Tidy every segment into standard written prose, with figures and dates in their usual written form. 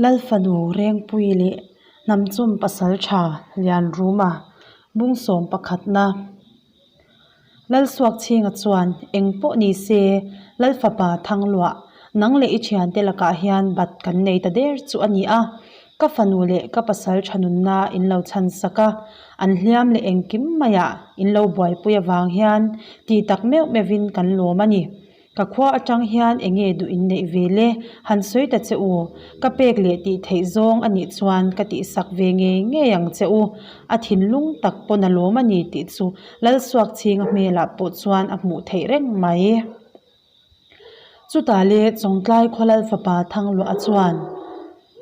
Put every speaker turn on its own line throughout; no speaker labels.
Lalfanu Rengpui leh Hnamchawm Pasaltha Lianruma Bungsawm pakhatna Lalsuakchhinga chuan eng pawh ni se Lalfapa Thangluah nang leh i thiante lakah hian bat kan nei ta der chu a ni a, ka fanu leh ka pasal tha nunna in lo chhan sak a, an hliam leh engkim maiah in lo buaipui avang hian tih tak meuh meuhin kan lawm a ni. Ka khua atang hian enge duh in neih ve le? Han sawi ta che u. Ka pek leh tih theih zawng a nih chuan ka tihsak ve ngei ngei ang che u. A thinlung tak pawn a lawm a ni tih chu Lalsuakchhinga hmelah pawh chuan a hmuh theih reng mai. Chutah le Chawngtlai khaw Lalfapa Thangluah chuan,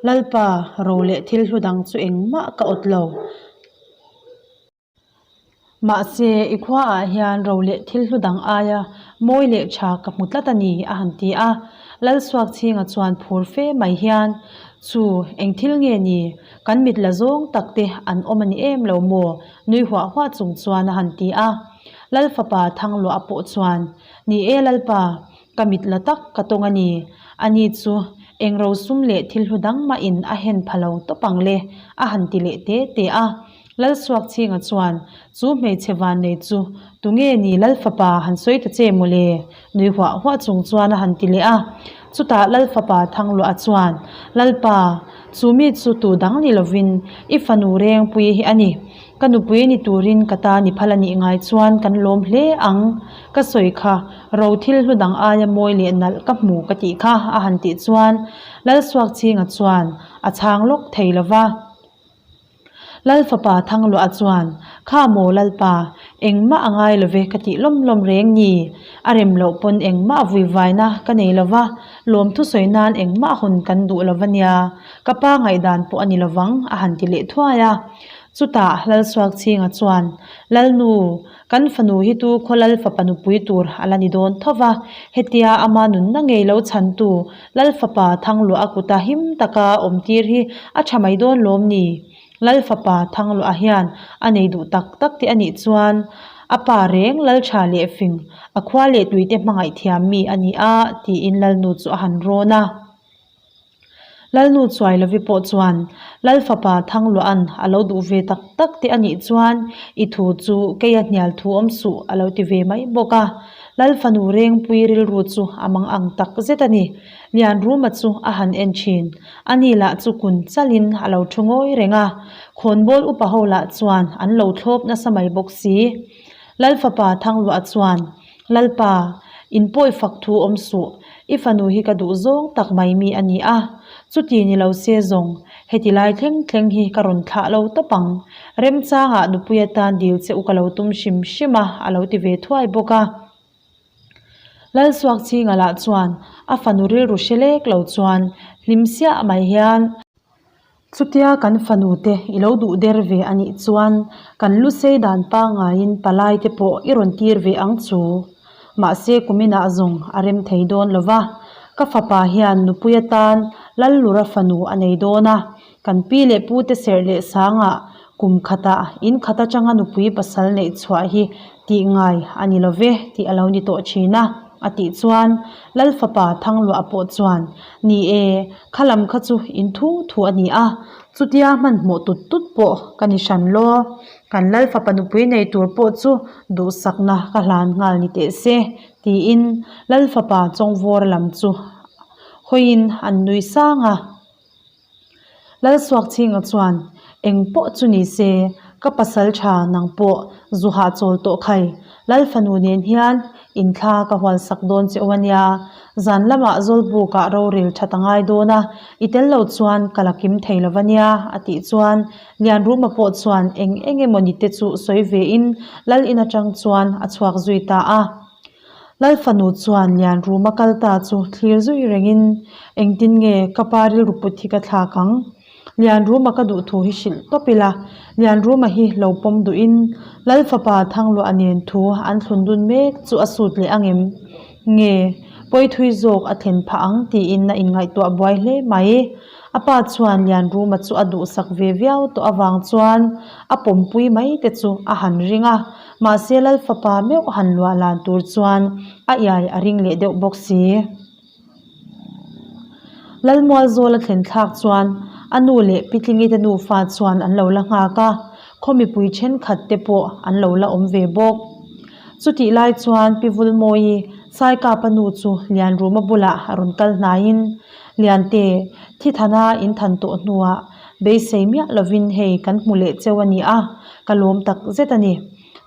Lalpa, ro leh thil hlu dang chu engmah ka awt lo. Mahse, i khuaah hian ro leh thil hlu dang aia mawi leh tha ka hmu tlat a ni, a han ti a. Lalsuakchhinga chuan phur fe mai hian, Chu, eng thil nge ni? Kan mit la zawng tak te an awm a ni em lo maw? nui huah huah chung chuan a han ti a. Lalfapa Thangluah pawh chuan, Ni e Lalpa, ka mit la tak ka tawng a ni. Ani chu eng rosum leh thil hlu dang mahin a hen pha lo tawp ang le, a han ti leh te te a. Lalsuakchhinga chuan, Chu hmeichhe vannei chu tunge ni Lalfapa han sawi ta che mawle? Nui huah huah chung chuan a han ti leh a. Chutah Lalfapa Thangluah chuan, Lalpa, chu mi chu tu dang ni lovin i fanu Rengpui hi a ni. Ka nupui ni turin ka ta ni phal a nih ngai chuan kan lawm hle ang. Ka sawi kha, ro thil hlu dang aia mawi leh nalh ka hmu ka tih kha a han tih chuan Lalsuakchhinga chuan a chhang lawk thei lova. Lalfapa Thangluah chuan, Kha maw Lalpa, engmah a ngai love ka tih lawm lawm reng ni. A rem loh pawn engmah vuivaina ka nei lova, lawmthu sawi nan engmah hawn kan duh lova nia, ka pa ngaihdan pawh a ni lovang a han ti leh thuai a. Chutah Lalsuakchhinga chuan, Lalnu, Kan fanu hi tu khaw Lal fapa nupui tur a la ni dawn tho va, hetia ama nunna ngei lo chhantu Lal fapa Thangluah a kuta him taka awm tir hi a tha mai dawn lawm ni? Lal fapa Thangluah hian a nei duh tak tak te a nih chuan a pa reng Lal tha leh fing, a khua leh tuite hmangaih thiam mi a ni a, tiin Lalnu chu a han rawn a. Lalnu Chuailovi pawh chuan Lalfapa Thangluahan a lo duh ve tak tak te a nih chuan i thu chu kei a hnial thu awm suh a lo ti ve mai bawk a. Lalfanu Rengpui rilru chu a mang ang tak zet a ni. Lianruma chu a han en thin. Ani lah chu kun chalin a lo thu ngawi reng a. Khawnbawl upa ho lah chuan an lo thlawp nasa mai bawk si. Lalfapa Thangluah chuan Lalpa, in pawi fak thu awm suh, i fanu hi ka duh zawng tak mai mi a ni a, chuti ni lo se zawng, heti lai thleng thleng hi ka rawn thlah lo tawp ang. Remchangah nupui atan dil che u ka lo tum hrim hrim a, a lo ti ve thuai bawk a. Lalsuakchhinga lah chuan a fanu rilru hre lek lo chuan hlim siah mai hian, Chutia kan fanu te i lo duh der ve a nih chuan kan lu sei dan pangaiin palai te pawh i rawn tir ve ang chu. Mahse kuminah zawng a rem thei dawn lo va, ka fapa hian nupui atan Lallura fanu a nei dawn a, kan pi leh pu te serh leh sangah kum khatah in khat atanga nupui pasal neih chhuah hi tih ngai a ni lo ve tih a lo ni tawh thin a, a tih chuan Lalfapa Thangluah pawh chuan Ni e, kha lam kha chu in thu thu a ni a, chutia hmanhmawh tut tut pawh ka ni hran law. Kan Lalfapa nupui nei tur pawh chu duhsakna ka hlan nghal ni teh se, tiin Lalfapa chawngvawr lam chu hawiin an nui sang a. Lalsuakchhinga chuan, Eng pawh chu ni se, ka pasal tha nang pawh zu hahchawl tawh khai, Lalfanu nen hian inthla ka hual sak dawn che u a nia. Zan lamah Zawlbukah rorel that a ngai dawn a, i tel lo chuan ka la kim thei lo va nia, a tih chuan Lianruma pawh chuan eng eng emaw ni te chu sawi vein Lal in atang chuan a chhuak zui ta a. Lalfanu chuan Lianruma kal ta chu thlir zui rengin, Engtin nge ka pa rilru put hi ka thlak ang? Lianruma ka duh thu hi hrilh tawp ila, Lianruma hi lo pawm duhin Lalfapa Thangluah nen thu an thlun dun mek chu a sut leh ang em? Nge, pawi thui zawk a thlen phah ang tiin a inngaihtuah buai hle mai. A pa chuan Lianruma chu a duhsak ve viau tawh avang chuan a pawmpui mai te chu a han ring a, mahse Lalfapa meuh han luah lan tur chuan a iai a ring leh deuh bawk si. Lalmualzawl a thlen thlak chuan a nu leh Pitlingi te nufa chuan an lo la nghak a, khaw mipui thenkhat te pawh an lo la awm ve bawk. Chutih lai chuan Pi Vulmawi Saikapa nu chu Lianruma bulah a rawn kal hnaiin, Liante, thithana in than tawh hnuah beisei miah lovin hei kan hmu leh cheu a ni a, ka lawm tak zet a ni.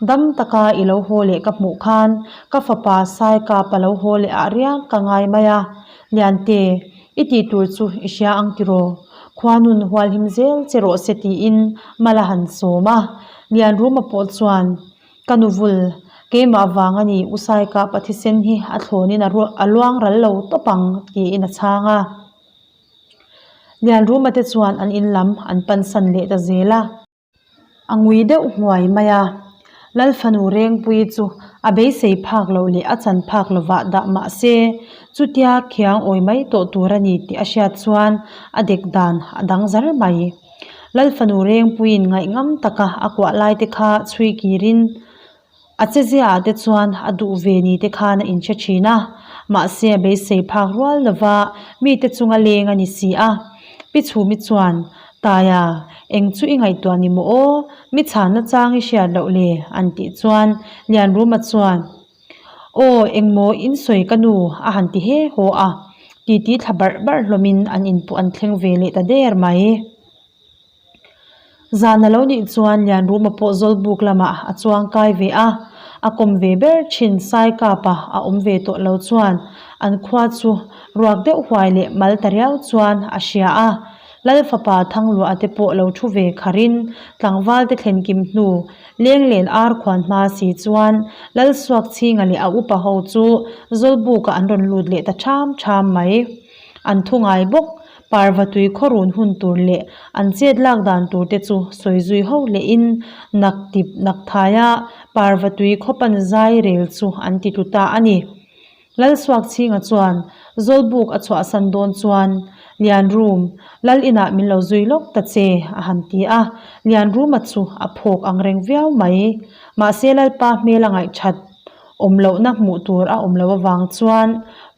Dam taka i lo haw leh ka hmuh khan ka fapa Saikapa lo haw leh ah riang ka ngai mai a, Liante, i tih tur chu i hria ang tiraw? Khuanun hualhim zel che rawh se tiin mal a han sawm a. Lianruma pawh chuan, Ka nu vul, keimah vang a ni, U Saikapa thisen hi a thlawnin a luang ral lo tawp ang tiin a chhang a. Lianruma te chuan an in lam an pansan leh ta zel a. A ngui deuh hmuai mai a, Lalfanu Rengpuii chu a beisei phak loh leh a chan phak lovah dah mah se, chutia khiang awi mai tawh tur a ni tih a hriat chuan a dek dan a dang zar mai. Lalfanu Rengpuiin ngaihngam taka a kuah lai te kha chhui kirin, A cheziaah te chuan a duh ve ni te khan a inhre thin a, mahse a beisei phak rual lova mite chunga leng a ni si a. Pi Chhumi chuan, Taia, eng chu i ngaihtuah ni maw aw? Mi chhanna chang i hriat loh le? an tih chuan Lianruma chuan, Aw, engmaw in sawi ka nu? a han ti he haw a, titi thla barh barh hlawmin an inpawh an thleng ve leh ta der mai. Zan a lo nih chuan Lianruma pawh Zawlbuk lamah a chuang kai ve a, a kawm ve ber thin Saikapa a awm ve tawh lo chuan an khua chu ruak deuh huai leh mal ta riau chuan a hria a. Lal fapa Thangluah te pawh lo thu ve kharin tlangval te thlen kim hnu Lenglen ar khuan hma si chuan Lal Suakchhinga leh a upa ho chu Zawlbukah an rawn lut leh ta ṭham ṭham mai. An thu ngai bawk. Parva tui khaw run hun tur leh an chet lak dan tur te chu sawi zui ho leh in nak tip nak thai a, parva tui khaw pan zai rel chu an ti tlu ta a ni. Lalsuakchhinga chuan Zawlbuk a chhuahsan dawn chuan Lianrum, Lal inah min lo zui lawk ta che a han ti a, Lianruma chu a phawk ang reng viau mai. Mahse Lalpa hmel a ngaihthat. Awm lohna hmuh tur a awm loh avang chuan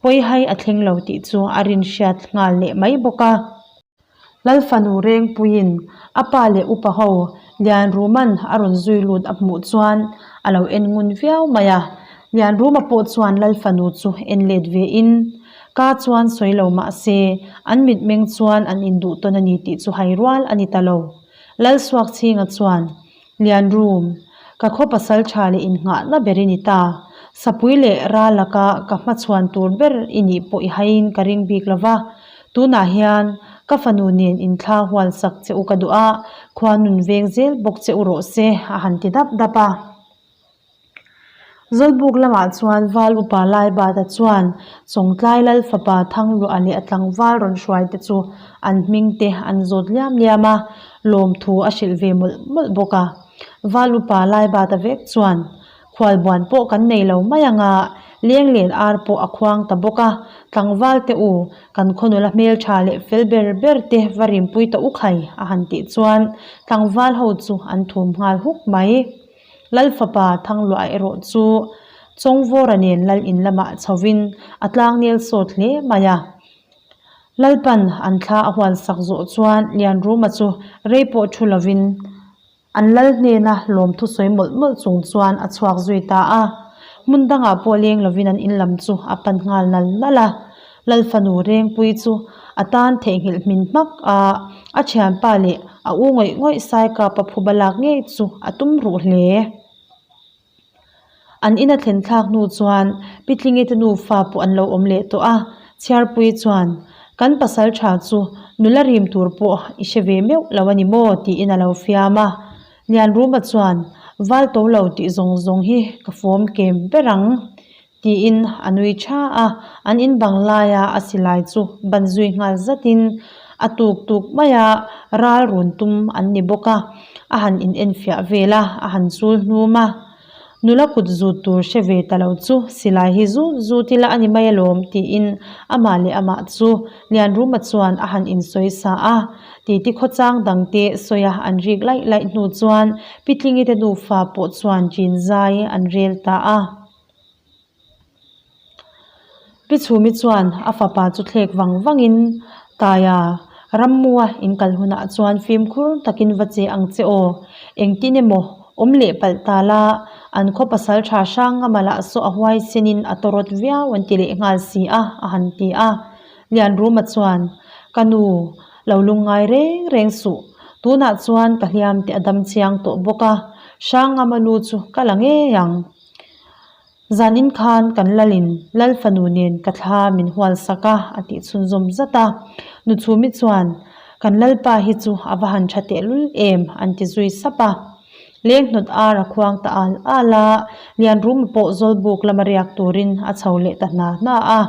pawihai a thleng lo tih chu a rin hriat nghal leh mai bawk a. Lalfanu Rengpuiin a pa leh upa ho Lianruma'n a rawn zui lut a hmuh chuan a lo en ngun viau mai a. Lianruma pawh chuan Lalfanu chu en let ve in ka chuan sawi lo mah se an mitmeng chuan an induh tawn a ni tih chu hai rual a ni ta lo. Lalsuakchhinga chuan Lianrum, ka khaw pasal tha leh innghahna ber i ni ta. Sapui leh ral laka ka hmachhuan tur ber i nih pawh i haiin ka ring bik lo va. Tunah hian ka fanu nen inthla hual sak che u ka duh a, khua nun veng zel bawk che u rawh se, a han ti dap dap a. Zawlbuk lamah chuan Val upa Laibata chuan Chawngtlai Lal fapa Thangluah leh a tlangval rawn hruai te chu an hming te an zawt liam liam a, lawmthu a hrilh ve mawlh mawlh bawk a. Val upa Laibata vek chuan Khualbuan pawh kan nei lo mai ang a, lenglen ar pawh a khuang ta bawk a, tlangval te u, kan khawnula hmeltha leh fel ber ber te va rimpui ta u khai a han tih chuan tlangval ho chu an thum nghal huk mai. Lal fapa Thangluah erawh chu Chawngvawra nen lal in lamah chhovin a tlangnel sawt hle mai a. Lalpan an thla a hual sak zawh chuan Lianruma chu rei pawh thu lovin an lal hnena lawmthu sawi mawlh mawlh chung chuan a chhuak zui ta a. Hmun dangah pawh leng lovin an in lam chu a pan nghal nal nal a. Lal fanu Rengpui chu a tan theihnghilh hmin hmak a, a thianpa leh a u ngawih ngawih Saikapa phuba lak ngei chu a tum ruh hle. An ina thlen thlak hnu chuan Pitlingi te nufa pawh an lo awm leh tawh a, Chhiarpui chuan, Kan pasal tha chu nula rim tur pawh i hre ve meuh lo a ni maw? tiin a lo fiam a. Lianruma chuan, Val to lo tih zawng zawng hi ka fawm kem ber ang. Tiin a nui tha a, an in bang laia a silai chu ban zui nghal zatin a tuk tuk maia ral run tum an ni bawk a, a han in enfiah vel a, a han chul hnum a. Nula kut zut tur hre ve ta lo chu silai hi zut zut ila a ni mai alawm tiin amah leh amah chu Lianruma chuan a han insawi sa a. Titi khawchang dangte sawia an rik laih laih hnu chuan Pitlingi te nufa pawh chuan ṭin zai an rel ta a. Pi Chhumi chuan a fapa chu thlek vang vangin. Taia, Rammua in kal hunah chuan fimkhur takin va che ang che aw. Engtin emaw awm leh palh ta la, an khaw pasal tha hrang ngama lah saw a huaisenin a tawrawt viau an ti leh nghal si a, a han ti a. Lianruma chuan, Ka nu, lo lungngai reng reng suh. Tunah chuan ka hliam te a dam chiang tawh bawk a, hrang ngama lu chu ka la ngei ang. Zanin khan kan lalin Lal fanu nen ka thla min hual sak a, a tih chhunzawm zat a. Nuchhumi chuan, Kan Lalpa hi chu a va han tha tehlul em, an ti zui sap a. Leng hnawt ar a khuang ta al al a, Lianruma pawh Zawlbuk lama riak turin a chho leh ta hna hna a.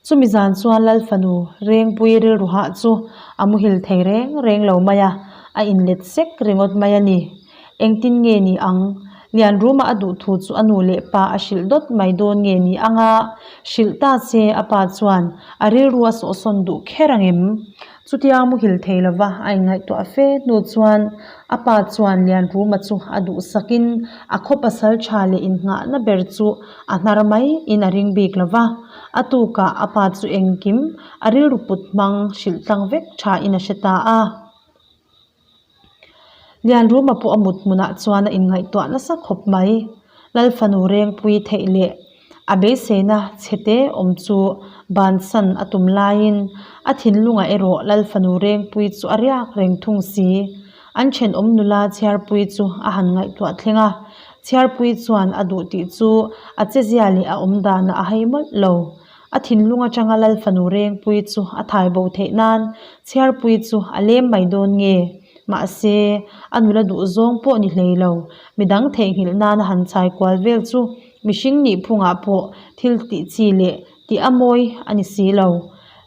Chumi zan chuan Lal fanu Rengpui rilru hah chu a muhil thei reng reng lo mai a, a inlet sek ringawt mai a ni. Engtin nge ni ang? Lianruma a duh thu chu a nu leh pa a hrilh dawt mai dawn nge ni ang a? Hrilh ta che a pa chuan a rilru a sawhsawn duh kher ang em? Chutia muhil thei lova a inngaihtuah fe hnu chuan a pa chuan Lianruma chu a duhsakin a khaw pasal tha leh innghahna ber chu a hnar mai in a ring bik lova. A tukah a pa chu engkim a rilru put hmang hrilh tlang vek tha in a hre ta a. Lianruma pawh a mut hmunah chuan a inngaihtuah nasa khawp mai. Lal fanu Rengpui theih leh a beiseina chhete awm chu bansan a tum laiin a thinlungah erawh Lal fanu Rengpui chu a riak reng thung si. An thenawm nula Chhiarpui chu a han ngaihtuah thleng a, Chhiarpui chuan a duh tih chu a chezia leh a awm danah a hai mawlh lo. A thinlung atanga Lal fanu Rengpui chu a thai bo theih nan Chhiarpui chu a lem mai dawn nge? Mahse, a nula duh zawng pawh ni hlei lo. Midang theihnghilh nana han chhai kual vel chu mihring nih phungah pawh thil tih chi leh tih a mawi a ni si lo.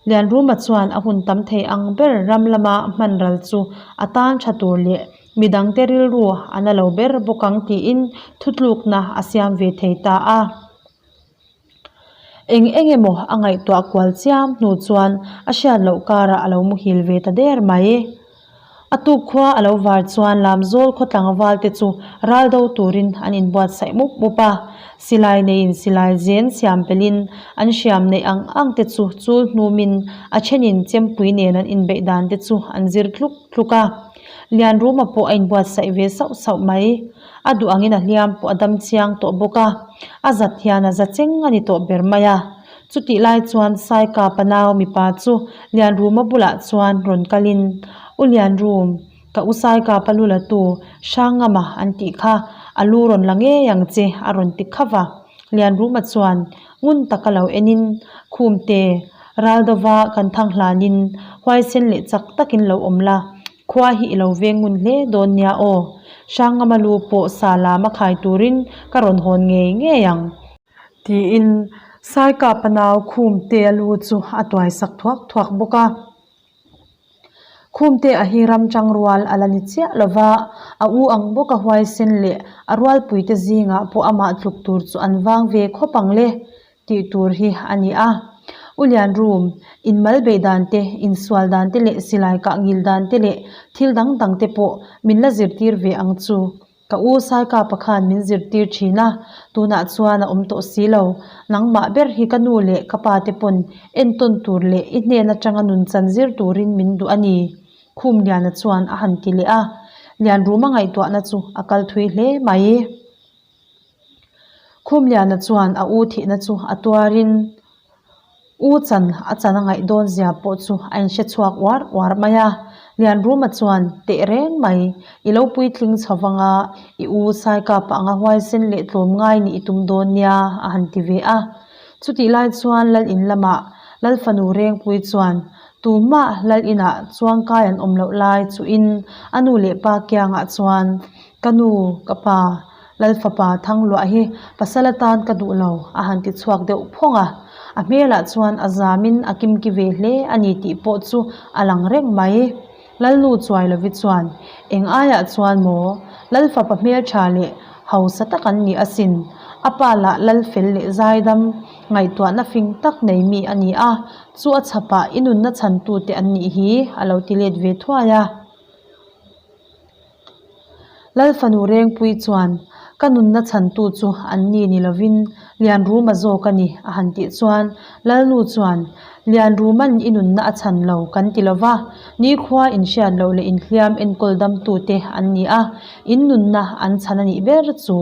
Lianruma chuan a hun tam thei ang ber ram lama hman ral chu a tan tha tur leh midangte rilru a na lo ber bawk ang tiin thutlukna a siam ve thei ta a. Eng eng emaw a ngaihtuah kual chiam hnu chuan a hriat loh karah a lo muhil ve ta der mai. A tuk khua a lo var chuan Lamzawl khaw tlangval te chu ral do turin an inbuatsaih mup mup a. Silai neiin silai zen siam pelin an hriam neih ang ang te chu chul hnumin a thenin chempui nen an inbeih dan te chu an zir tluk tluk a. Lianruma pawh a inbuatsaih ve sauh sauh mai. A duh angin a hliam pawh a dam chiang tawh bawk a, a zat hian a za cheng a ni tawh ber mai a. Chutih lai chuan Saikapa nau mipa chu Lianruma bulah chuan rawn kalin, U Lianrum, ka u Saikapa lu la tu Hrangama an tih kha a lu rawn la ngei ang che a rawn ti khauh a. Lianruma chuan ngun taka lo enin, Khumte, Raldova kan thang hlanin huaisen leh chak takin lo awm la, Khua hi i lo veng ngun hle dawn nia aw. Hrangama lu pawh sa lam a khai turin ka rawn hawn ngei ngei ang. Tiin Saikapa nau Khumtea lu chu a tuai sak thuak thuak bawk a. Khumtea hi ram chang rual a la ni chiah lo va, a u ang bawk a huaisen leh a rualpuite zingah pawh amah tluk tur chu an vang ve khawp ang le. tih tur hi a ni a. U Lian Room, inmal beih dan te, insual dan te leh silai kah ngil dan te leh thil dang dang te pawh min la zirtir ve ang chu. Ka u Saikapa khan min zirtir thin a, tunah chuan a awm tawh si lo. Nangmah ber hi ka nu leh ka pa te pawn entawn tur leh i hnen atanga nun chan zir turin min duh a ni, Khumliana chuan a han ti leh a. Lian Ruma ngaihtuahna chu a kal thui hle mai. Khumliana chuan a u thihna chu a tuarin u chan a chan a ngaih dawn zia pawh chu a inhre chhuak uar uar mai a. Lianruma chuan teh reng mai, i lo puitling chho vang a, i u Saikapa anga huaisen leh tlawm ngai nih i tum dawn nia a han ti ve a. Chutih lai chuan Lal in lamah Lal fanu Rengpui chuan tumah Lal inah chuangkai an awm loh lai chuhin a nu leh pa kiangah chuan Ka nu, ka pa, Lal fapa Thangluah hi pasal atan ka duh lo, a han ti chhuak deuh phawng a. A hmelah chuan a zamin a kimki ve hle a ni tih pawh chu a lang reng mai. Lalnu Chuailovi chuan, Eng aiah chuan maw, Lal fapa hmeltha leh hausa tak an ni asin. A pa lah Lal fel leh zaidam, ngaihtuahna fing tak nei mi a ni a, chu a chhapah i nunna chhantute an nih hi, a lo ti let ve thuai a. Lalfanu Rengpui chuan, Ka nunna chhantu chu anni ni lovin Lianruma zawk a ni, a han tih chuan Lalnu chuan, Lianruma'n i nunna a chhan lo kan ti lova, nikhua inhriat loh leh inhliam enkawl damtute an ni a, in nunna an chhan a nih ber chu.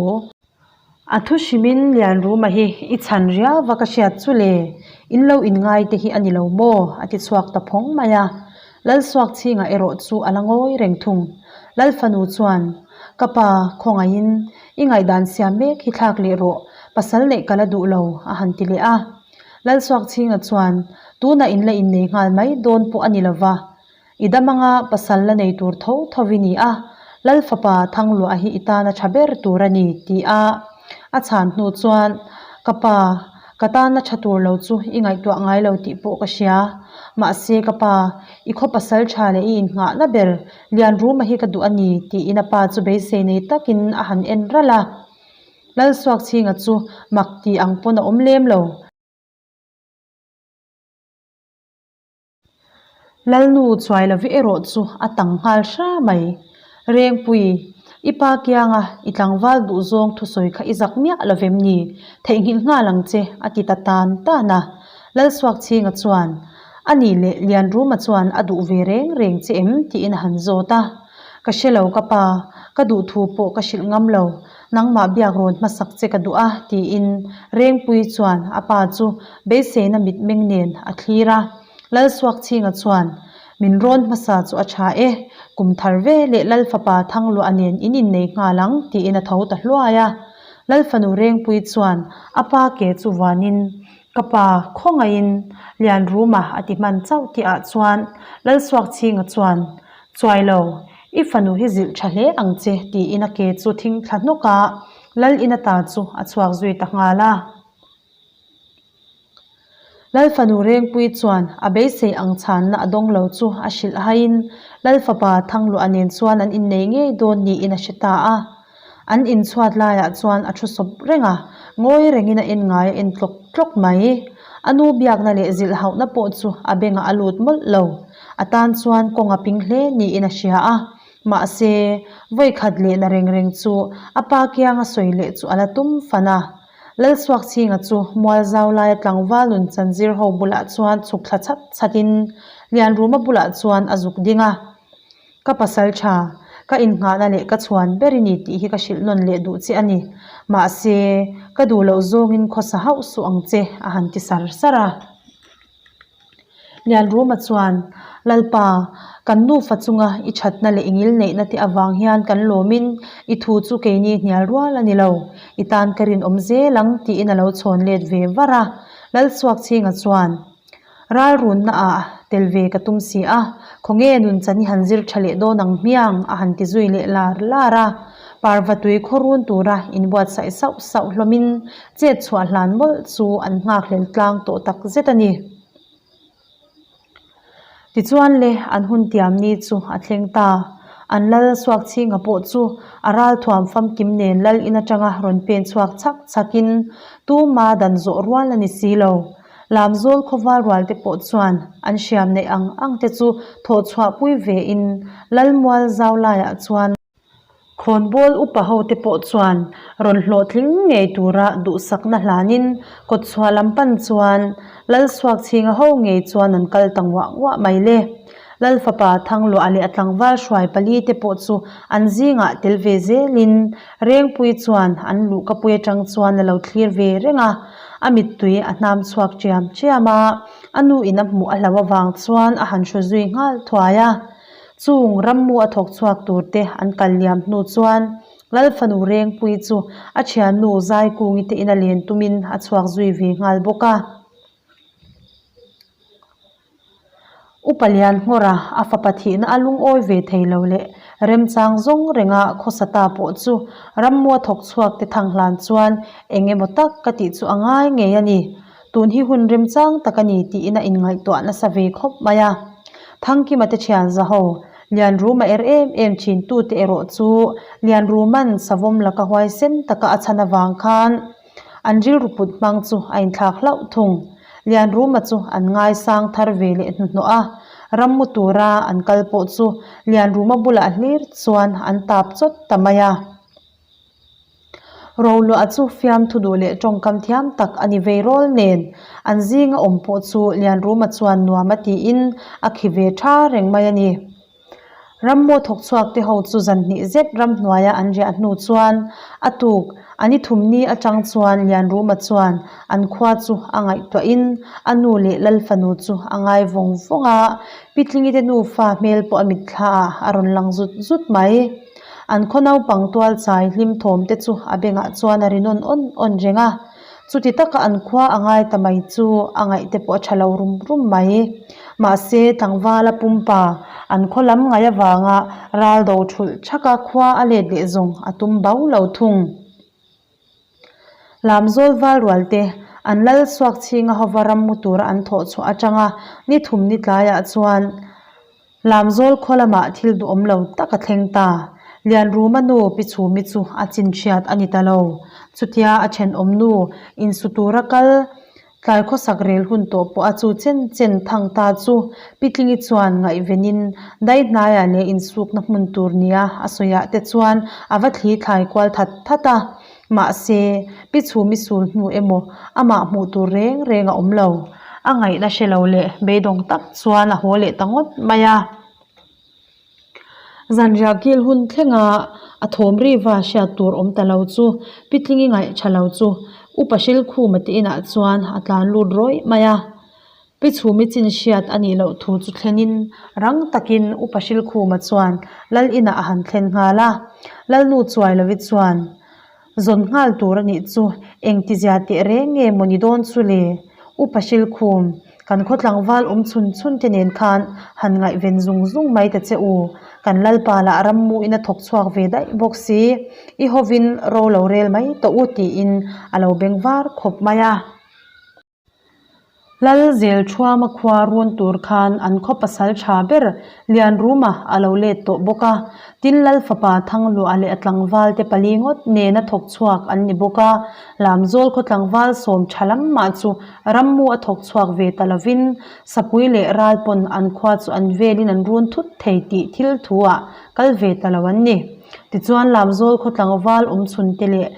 A thu hrimin Lianruma hi i chhan riau va ka hriat chu le, in lo inngai te hi a ni lo maw? a ti chhuak ta phawng mai a. Lalsuakchhinga erawh chu a la ngawi reng thung. Lalfanu chuan, Ka pa, khawngaihin i ngaihdan siam mek hi thlak leh rawh, pasal neih ka la duh lo, a han ti leh a. Lalsuakchhinga chuan, Tunah in la innei nghal mai dawn pawh a ni lo va, i dam anga pasal la nei tur tho tho i ni a, Lalfapa Thangluah hi i tana tha ber tur a ni, ti a a chhan hnu chuan, Ka pa, ka tana tha tur lo chu i ngaihtuah ngai lo tih pawh ka hria. Mahse ka pa, i khaw pasal tha leh i innghahna ber Lianruma hi ka duh a ni, tiin a pa chu beisei nei takin a han en ralh a. Lalsuakchhinga chu mak tih ang pawn a awm lem lo. Lalnu Chuailovi erawh chu a tang nghal hra mai. Rengpui, i pa kianga i tlangval duhzawng thusawi kha i zak miah lo vem ni? Theihnghilh nghal ang che, a ti ta tan tan a. Lalsuakchhinga chuan, A nih leh Lianruma chuan a duh ve reng reng che em? tiin a han zawt a. Ka hre lo ka pa, ka duh thu pawh ka hrilh ngam lo. Nangmah biak rawn hmasak che ka duh a, tiin Rengpui chuan a pa chu beiseina mitmeng nen a thlir a. Lalsuakchhinga chuan, Min rawn hmasa chu a tha e, kum thar ve leh Lalfapa Thangluah nen in innei nghal ang, tiin a tho ta hluai a. Lalfanu Rengpui chuan a pa ke chu vuanin, Ka pa, khawngaihin Lianruma a ti hman chauh tihah chuan Lalsuakchhinga chuan, Chuai lo, i fanu hi zilh tha hle ang che, tiin a ke chu thing thla hnawk a, Lal in ata chu a chhuak zui ta nghal a. Lal fanu Rengpui chuan a beisei ang chhanna a dawng lo chu a hrilh haiin Lalfapa Thangluah nen chuan an innei ngei dawn niin a hre ta a. An inchhuat laiah chuan a thu sawp reng a, ngawi rengin a en ngai a en tlawk tlawk mai. A nu biakna leh zilh hauhna pawh chu a bengah a lut mawlh lo. A tan chuan kawng a ping hle niin a hria a. Mahse, vawikhat lehna reng reng chu a pa kianga sawi leh chu a la tum fan a. Lalsuakchhinga chu Mualzau laia tlangval nun chanzir ho bulah chuan chhuk thla chhat chhatin Lianruma bulah chuan a zuk ding a. Ka pasal tha, ka innghahna leh ka chhuan ber i ni tih hi ka hrilh nawn leh duh che a ni. Mahse, ka duh loh zawngin khawsa hauh suh ang che, a han ti sar sar a. Lianruma chuan, Lalpa, kan nufa chunga i thatna leh i ngilneihna te avang hian kan lawmin i thu chu keini hnial rual a ni lo. I tan ka rinawm zel ang, tiin a lo chhawn let ve var a. Lalsuakchhinga chuan, Ralrunna ah tel ve ka tum si a, khawnge nun chan i han zir tha leh dawn ang hmiang a han ti zui leh lar lar a. Parva tui khaw run tura inbuatsaih sauh sauh hlawmin chet chhuah hlan mawlh chu an nghakhlel tlang tawh tak zet a ni. Tichuan le an hun tiam ni chu a thleng ta. An lal Suakchhinga pawh chu a ralthuam famkim nen lal in atanga rawn pen chhuak chhak chhakin tuma dan zawh rual a ni si lo. Lamzawl khawval rual te pawh chuan an hriam neih ang ang te chu thawh chhuah pui ve in Lalmual zau laiah chuan Khawnbawl upa ho te pawh chuan rawn hlawhtling ngei tura duhsakna hlanin kawtchhuah lam pan chuan Lalsuakchhinga ho ngei chuan an kal ta nguah nguah mai le. Lalfapa Thangluah leh a tlangval hruai pali te pawh chu an zingah tel ve zelin Rengpui chuan an luhkapui atang chuan a lo thlir ve reng a, a mittui a hnam chhuak chiam chiam a, a nu in a hmuh a hlauh avang chuan a han hru zui nghal thuai a. Chung rammu a thawk chhuak tur te an kal liam hnu chuan Lalfanu Rengpui chu a thiannu Zaikungi te ina len tumin a chhuak zui ve nghal bawk a. Upa Lianhngawra a fapa thihna a lungawi ve thei lo leh remchang zawng renga khawsa ta pawh chu rammua thawk chhuak te thang hlan chuan eng emaw tak ka tih chu a ngai ngei a ni. Tun hi hun remchang tak a ni tiin a inngaihtuah nasa ve khawp mai a. Thangkima te thian zaho, Lianruma er em em thin tute erawh chu Lianruman savawm laka huaisen taka a chhan avang khan An rilru put hmang chu a inthlak hlauh thung. Lianruma chu an ngaisang thar ve leh hnuhnawh a, rammu tura an kal pawh chu Lianruma bulah hlir chuan an tap chawt ta mai a. Roluah chu fiamthu duh leh tawngkam thiam tak a ni vei rawl nen an zinga awm pawh chu Lianruma chuan nuam a tiin a khi ve tha reng mai a ni. Rammaw thawk chhuak te ho chu zan hnih zet ramhnuaia an riah hnu chuan a tuk a ni thumni atang chuan Lianruma chuan an khua chu a ngaihtuahin a nu leh Lalfanu chu a ngai vawng vawng a, Pitlingi te nufa hmel pawh a mitthla ah a rawn lang zut zut mai. An khaw naupang tual chai hlim thawm te chu a bengah chuan a ri nawn awn awn reng a. Chuti taka an khua a ngai ta mai chu a ngaih te pawh a tha lo rum rum mai. Mahse, tlangvala pumpa an khaw lam ngaih avanga ral do thulh thaka khua a let leh zawng a tum bau lo thung. Lamzawl val rual te an lal suak chhinga hova ram mu tura an thawh chhuah atanga ni thum ni tlaiah chuan Lamzawl khaw lamah thil duhawm lo tak a thleng ta. Lianruma nu Pi Chhumi chu a chin hriat a ni ta lo. Chutia a thenawm nu insu tura kal Tlai khawsak rel hun tawh pawh a chu chen chen thang ta chu Pitlingi chuan ngaihvenin dai hnaiah leh insukna hmun tur nia a sawiah te chuan a va thli thlai kual that that a. Mahse, Pi Chhumi sul hnu emaw amah hmuh tur reng reng a awm lo. A ngaihna hre lo leh beidawng tak chuan a haw leh ta ngawt mai a. Zanriah kil hun thlenga a thawm riva hriat tur awm ta lo chu Pitlingi ngaih tha lo chu Upa Hrilkhuma te inah chuan a tlan lut rawih mai a. Pi Chhumi chin hriat a nih loh thu chu thlenin rang takin Upa Hrilkhuma chuan Lal inah a han thlen nghal a. Lalnu Chuailovi chuan Zawn nghal tur a nih chu engtizia teh reng nge maw ni dawn chu le? Upa Hrilkhum, kan khaw tlangval awm chhun chhun te nen khan han ngaihven zung zung mai ta che u. Kan Lalpa lah rammuin a thawk chhuak ve daih bawk si. I hovin ro lo rel mai tawh u tiin a lo beng var khawp mai a. Lal zel thuama khua run tur khan an khaw pasal tha ber Lianruma a lo let tawh bawk a, tin Lal fapa Thangluah leh a tlangval te pali ngawt nena thawk chhuak an ni bawk a, Lamzawl khaw tlangval sawm tha lam mah chu rammu a thawk chhuak ve ta lovin Sapui leh ral pawn an khua chu an velin an run thut thei tih thil thu ah kal ve ta lo an ni. Tichuan Lamzawl khaw tlangval awmchhun te leh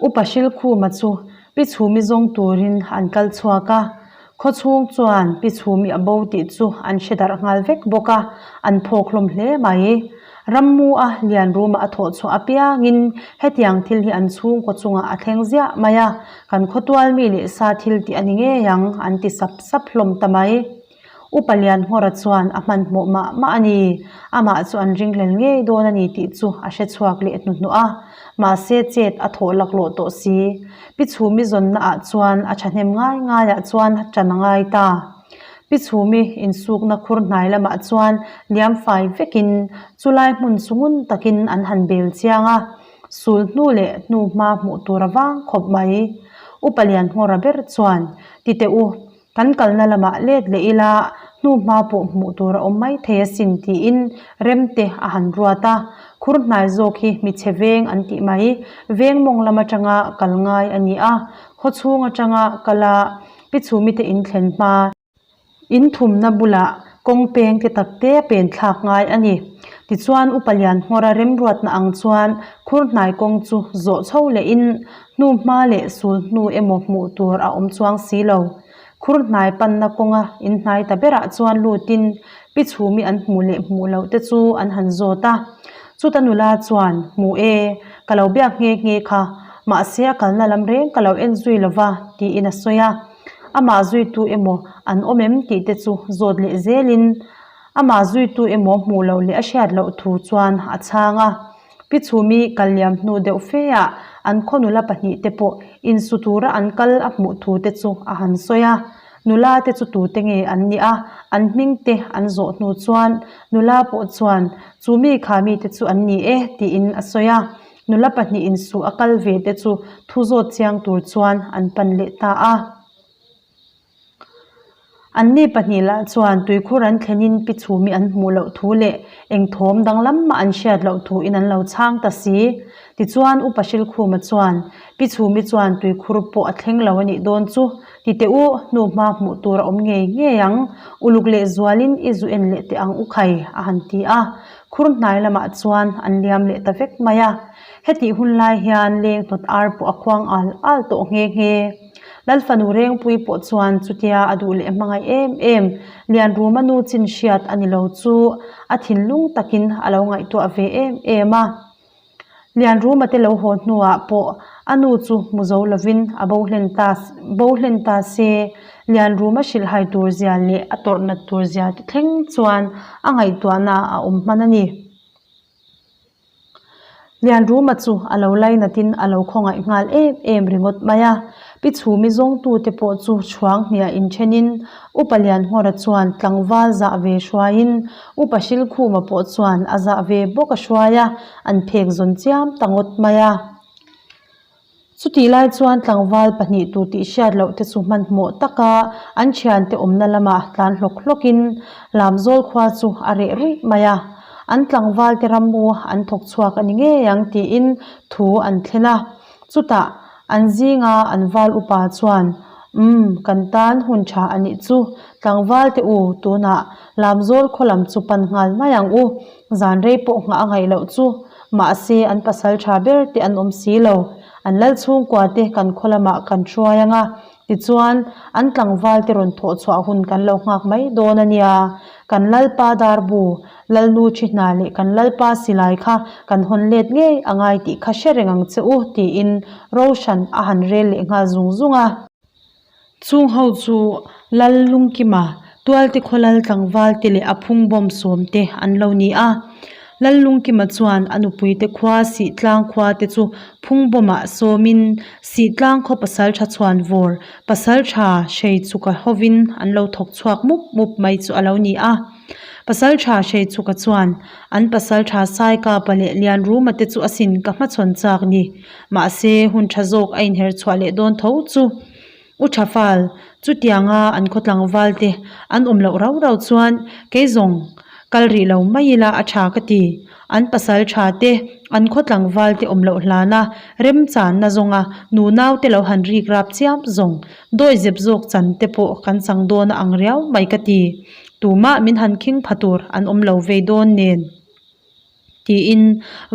Upa Hrilkhuma chu Pi Chhumi zawng turin an kal chhuak a, khaw chhung chuan Pi Chhumi a bo tih chu an hre darh nghal vek bawk a, an phawk hlawm hle mai. Rammu a Lianruma a thawh chhuah apiangin hetiang thil hi an chhungkaw chungah a thleng ziah mai a, kan khawtual mi leh sa thil tih a ni ngei ang an ti sap sap hlawm ta mai. Upa Lianhngawra chuan a hmanhmawh mah mah a ni. Amah chu an ringhlel ngei dawn a ni tih chu a hre chhuak leh hnuhnawh a. Mahse chet a thawh laklawh tawh si. Pi Chhumi zawnna ah chuan a thahnem ngai ngaiah chuan ṭan a ngai ta. Pi Chhumi insukna khur hnai lamah chuan liam fai vekin chulai hmun chu ngun takin an han bel chiang a. Sul hnu leh hnu hma hmuh tur a vang khawp mai. Upa Lianhngawra ber chuan, Ti teh u, Kan kalna lamah let leh ila hnu hma pawh hmuh tur a awm mai thei asin tiin Remte a han ruat a. Khur hnai zawk hi michhe veng an tih mai. Veng mawng lam atanga kal ngai a ni a. Khaw chhung atanga kal a Pi Chhumi te in thlen hma. In thumna bulah kawng peng te tak te a pen thlak ngai a ni. Tichuan Upa Lianhngawra remruatna ang chuan khur hnai kawng chu zawh chho lehin Hnu hma leh sul hnu emaw hmuh tur a awm chuang si lo. Khur hnai panna kawnga in hnai ta berah chuan lutin Pi Chhumi an hmuh leh hmuh loh te chu an han zawt a. Chuta nula chuan, Hmu e, ka lo biak nghe nghe kha, mahse a kalna lam reng ka lo en zui lo va, tiin a sawi a. Amah zuitu emaw an awm em tih te chu zawt leh zelin amah zuitu emaw hmuh loh leh a hriat loh thu chuan a chhang a. Pi Chhumi kal liam hnu deuh fe ah an khaw nula pahnih te pawh insu tura an kal a hmuh thu te chu a han sawi a. Nula te chu tute nge an nih a, an hming te an zawh hnu chuan nula pawh chuan chu mi kha mi te chu an ni e tiin a sawi a. Nula pahnih insu a kal ve te chu thu zawt chiang tur chuan an pan leh ta a. Anni pahnih lah chuan tuikhur an thlenin Pi Chhumi an hmuh loh thu leh eng thawm danglam mah an hriat loh thuin an lo chhang ta si. Tichuan Upa Hrilkhuma chuan, Pi Chhumi chuan tuikhur pawh a thleng lo a nih dawn chu, ti teh u, hnu hma hmuh tur a awm ngei ngei ang, uluk leh zualin i zu en leh teh ang u khai, a han ti a. Khur hnai lamah chuan an liam leh ta vek mai a. Hetih hun lai hian leng hnawt ar pawh a khuang al al tawh nghe nghe. Lalfanu Rengpui pawh chuan chutia a duh leh hmangaih em em, Lianruma nu chin hriat a ni lo chu a thinlung takin a lo ngaihtuah ve em em a. Lianruma te lo haw hnuah pawh a nu chu hmu zo lovin a bo hlen ta bo hlen ta se, Lianruma hrilhhai tur zia leh a tawrh nat tur zia te thleng chuan a ngaihtuahna a awm hman a ni. Lianruma chu a lo lainatin a lo khawngaih nghal em em ringawt mai a. Pi Chhumi zawngtute pawh chu chhuang hniah inthenin Upa Lianhngawra chuan tlangval zah ve hruaiin Upa Hrilkhuma pawh chuan a zah ve bawk a hruai a, an phek zawn chiam ta ngawt mai a. Chutih lai chuan tlangval pahnih tur tih hriat loh te chu hmanhmawh taka an thiante awmna lamah tlan hlawk hlawkin Lamzawl khua chu a reh ruih mai a. An tlangval te rammu an thawk chhuak a ni ngei ang tiin thu an thlen a. Chutah an zinga an val upa chuan, Umm, kan tan hun tha a nih chu. Tlangval te u, tunah Lamzawl khaw lam chu pan nghal mai ang u. Zan rei pawh nghah a ngaih loh chu. Mahse, an pasal tha ber te an awm si lo. An lal chhungkua te kan khaw lamah kan hruai ang a, tichuan an tlangval te rawn thawh chhuah hun kan lo nghak mai dawn a nia. Kan Lalpa Darbu, Lalnu thi hna leh kan Lalpa silai kha kan hawn let ngei a ngai tih kha hre reng ang che u, tiin Roshan a han rel leh nghal zung zung a. Chung ho chu Lal Lungkima, Tualte khaw lal tlangval te leh a phung bawm sawm te an lo ni a. Lal Lungkima chuan a nupui te khua Sihtlang khua te chu phung bawmah sawmin Sihtlang khaw pasal tha chhuan vawr pasal tha Hreichuka hovin an lo thawk chhuak mup mup mai chu a lo ni a. Pasal tha Hreichuka chuan an pasal tha Saikapa leh Lianruma te chu asin ka hmachhawn chak ni. Mahse, hun tha zawk a inher chhuah leh dawn tho chu U tha fal, chutianga an khaw tlangval te an awm loh rau rau chuan kei zawng kal rih lo mai ila a tha ka ti. An pasal tha te, an khaw tlangval te awm loh hlana remchanna zawnga nunau te lo han rik rap chiam zawng dawi zep zawk chan te pawh kan chang dawn a ang riau mai ka ti. Tumah min han khing pha tur an awm lo vei dawn nen. Tiin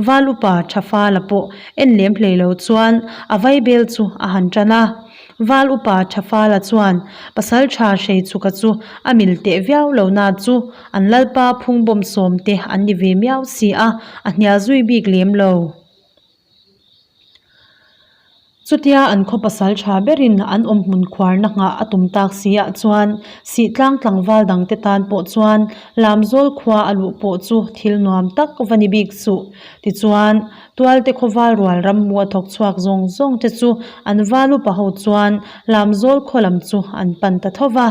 Val upa Thafala pawh en lem hlei lo chuan a vaibel chu a han tan a. Val upa Thafala chuan pasal tha Hreichuka chu a mil teh viau lo na chu an lalpa phungbawm sawm te an ni ve miau si a, a hnial zui bik lem lo. Chutia an khaw pasal tha berin an awm hmun khuarna nghah a tum tak si ah chuan Sihtlang tlangval dangte tan pawh chuan Lamzawl khua a luh pawh chu thil nuam tak va ni bik suh. Tichuan, Tualte khawval rual rammu a thawk chhuak zawng zawng te chu an val upa ho chuan Lamzawl khaw lam chu an pan ta tho va.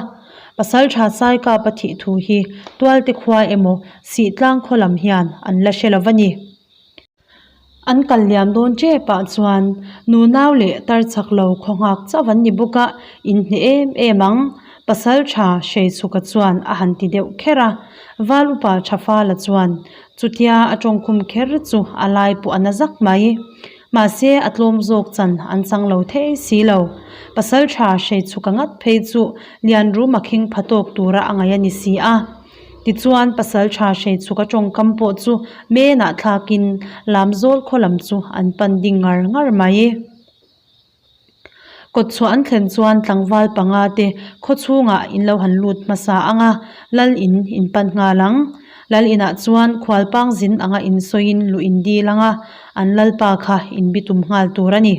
Pasal tha Saikap a thih thu hi Tualte khua emaw Sihtlang khaw lam hian an la hre lo va ni. An kal liam dawn tep ah chuan nunau leh tar chak lo khaw nghak chauh an ni bawk a, in hneh em em ang. Pasal tha Hreichhuka chuan a han ti deuh kher a, Val upa Thafala chuan chutia a tawngkhum kher chu a lai pawh a na zak mai. Mahse a tlawm zawk chan an chang lo thei si lo. Pasal tha Hreichhuka ngat phei chu Lianruma khing pha tawk tura a ngaih a ni si a. Tichuan, Pasalṭha Hreichhuka ṭawngkam pawh chu menah thlakin Lamzawl khaw lam chu an pan ding ngar ngar mai. Kawtchhuah an thlen chuan tlangval panga te khaw chhungah in lo han lut hmasa ang a, lal in in pan nghal ang. Lal inah chuan khualpang zin anga insawiin luh in dil ang a, an lalpa kha in bitum nghal tur a ni.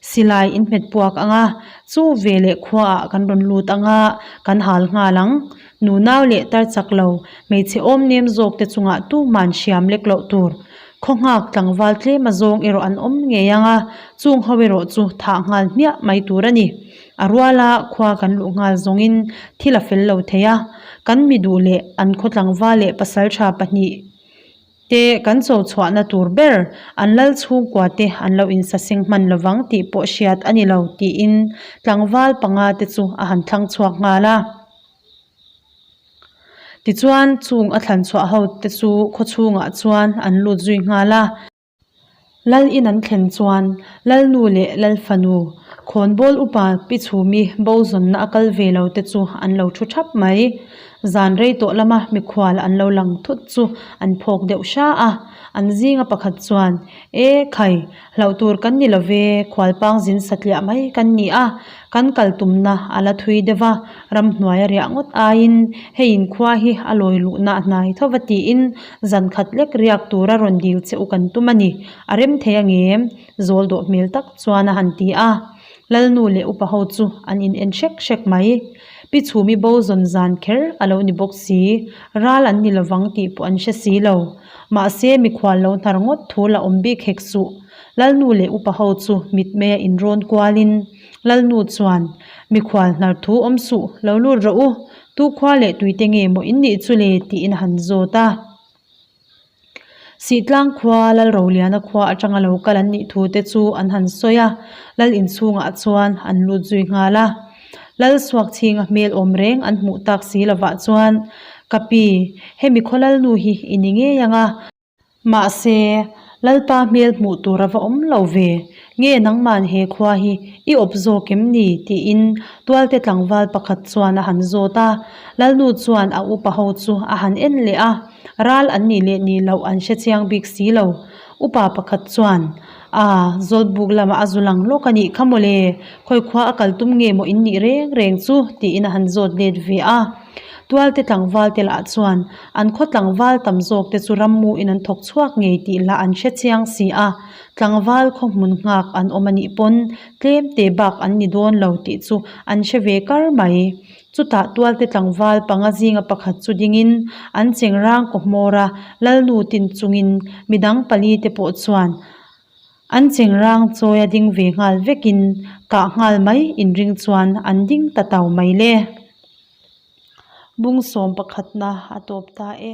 Silai in hmet puak ang a, chu veleh khuaah kan rawn lut ang a, kan hal nghal ang. Nunau leh tar chak lo, hmeichhe awm nem zawk te chungah tuman hriam lek loh tur. Khaw nghak tlangval tlem a zawng erawh an awm ngei ang a, chung ho erawh chu thah nghal hmiah mai tur a ni. A ruala khua kan luh nghal zawngin thil a fel lo thei a, kan mi duh leh an khaw tlangval leh pasaltha pahnih te kan cho chhuahna tur ber an lal chhungkua te an lo insaseng hman lovang tih pawh hriat a ni lo tiin tlangval panga te chu a han thlang chhuak nghal a. Tichuan, chung a thlan chhuah ho te chu khaw chhungah chuan an lut zui nghal a. Lal in an thlen chuan Lalnu leh Lalfanu, khawnbawl upa Pi Chhumi bo zawnna a kal ve lo te chu an lo thu thap mai. Zan rei tawh lama mikhual an lo lang thut chu an phawk deuh hra a. An zinga pakhat chuan, E khai, hlauh tur kan ni lo ve, khualpang zin satliah mai kan ni a, kan kal tumna a la thui deuh va, ramhnuai a riah ngawt aiin hei inkhua hi a lawi luhna a hnai tho va tiin zan khat lek riak tura rawn dil che u kan tum a ni, a rem thei angem? Zawl dawh hmel tak chuan a han ti a. Lalnu leh upa ho chu an in en hrek hrek mai. Pi Chhumi bo zawn zan kher a lo ni bawk si, ral an ni lovang tih pawh an hre si lo. Mahse mikhual lo hnar ngawt thu la awm bik hek suh. Lalnu leh upa ho chu mitmeia inrawn kualin Lalnu chuan, Mikhual hnar thu awm suh, lo lut rawh u, tu khua leh tuite nge maw in nih chu le? tiin a han zawt a. Sihtlang khua Lalroliana khua atanga lo kal an nih thu te chu an han sawi a, Lal inchhungah chuan an lut zui nghal a. Lal Suakchhinga hmel awm reng an hmuh tak si lovah chuan, Ka pi, hemi khaw Lalnu hi i ni ngei ang a. Mahse, Lalpa hmel hmuh tur a va awm lo ve. Nge nangman he khua hi i awp zawk em ni? tiin tualte tlangval pakhat chuan a han zawt a. Lalnu chuan a upa ho chu a han en leh a, ral an nih leh nih loh an hre chiang bik si lo. Upa pakhat chuan, A, Zawlbuk lamah a zu lang lawk a nih kha mawle, khawi khua a kal tum nge maw in nih reng reng chu? tiin a han zawt let ve a. Tualte tlangval te lah chuan an khaw tlangval tam zawk te chu rammu in an thawk chhuak ngei tih lah an hre chiang si a, tlangval khaw hmun nghak an awm a nih pawn tlem te bak an ni dawn lo tih chu an hre ve kar mai. Chutah tualte tlangval panga zinga pakhat chu dingin an chengrang kaw hmawr a, Lalnu tin chungin midang pali te pawh chuan an chengrang chawi a ding ve nghal vekin kah nghal mai inring chuan an ding ta tau mai le. Bung sawm pakhatna a tawp ta e.